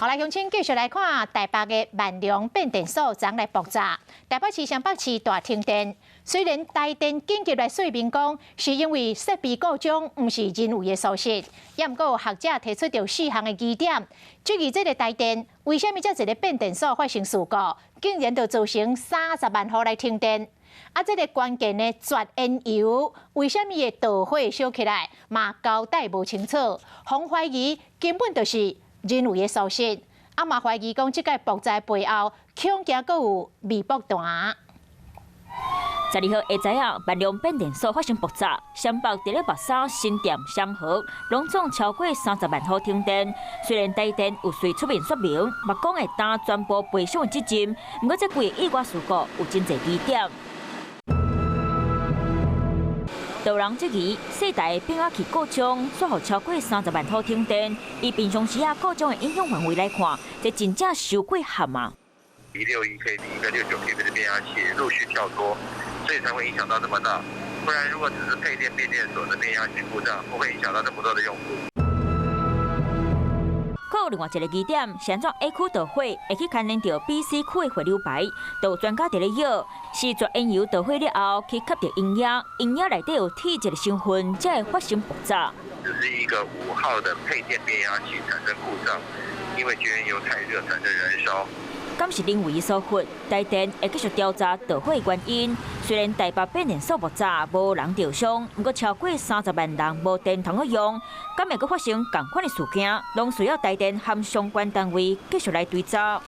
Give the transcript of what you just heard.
好來，鄉親繼續來看台北的萬隆變電所昨來爆炸，台北市、雙北市大停電。雖然台電緊急來說明講，是因為設備故障，毋是人為的疏失。也毋過有學者提出著四項的疑點，質疑這个台電為啥物遮一个變電所發生事故，竟然就造成三十萬戶來停電？啊，這个關鍵的絕緣油為啥物會導火燒起來，嘛交代無清楚，予人懷疑根本就是人為的疏失，啊嘛懷疑講這个爆炸背後恐驚閣有未爆彈。 12號下晝啊，萬隆變電所發生爆炸，雙北佇咧白沙、新店、雙和，攏總超過三十萬戶停電。雖然台電有隨出面說明，嘛講會擔全部賠償的責任，毋過這幾个意外事故有真濟疑點。有人質疑，世台變壓器故障，煞予超過三十萬戶停電。以平常時啊故障的影響範圍來看，這真正傷過悍啊！ 161 kV 跟69 kV 的變壓器陸續跳脫，所以才會影響到這麼大。不然如果只是配電變電所的變壓器故障，不會影響到這麼多的用戶。閣有另外一个疑點，是按怎 A 區導火會去牽連著 B、C 區的匯流排？就有專家佇咧臆，是絕緣油導火了後去吸著溶液，溶液內底有鐵質的成分，才會發生爆炸。這是一個5號的配電變壓器產生故障，因為絕緣油太熱產生燃燒。敢是人為疏忽？台電會繼續調查導火原因。雖然台北變電所爆炸無人著傷，毋過超過三十萬人無電通好用，敢會閣發生仝款的事件，攏需要台電和相關單位繼續來追查。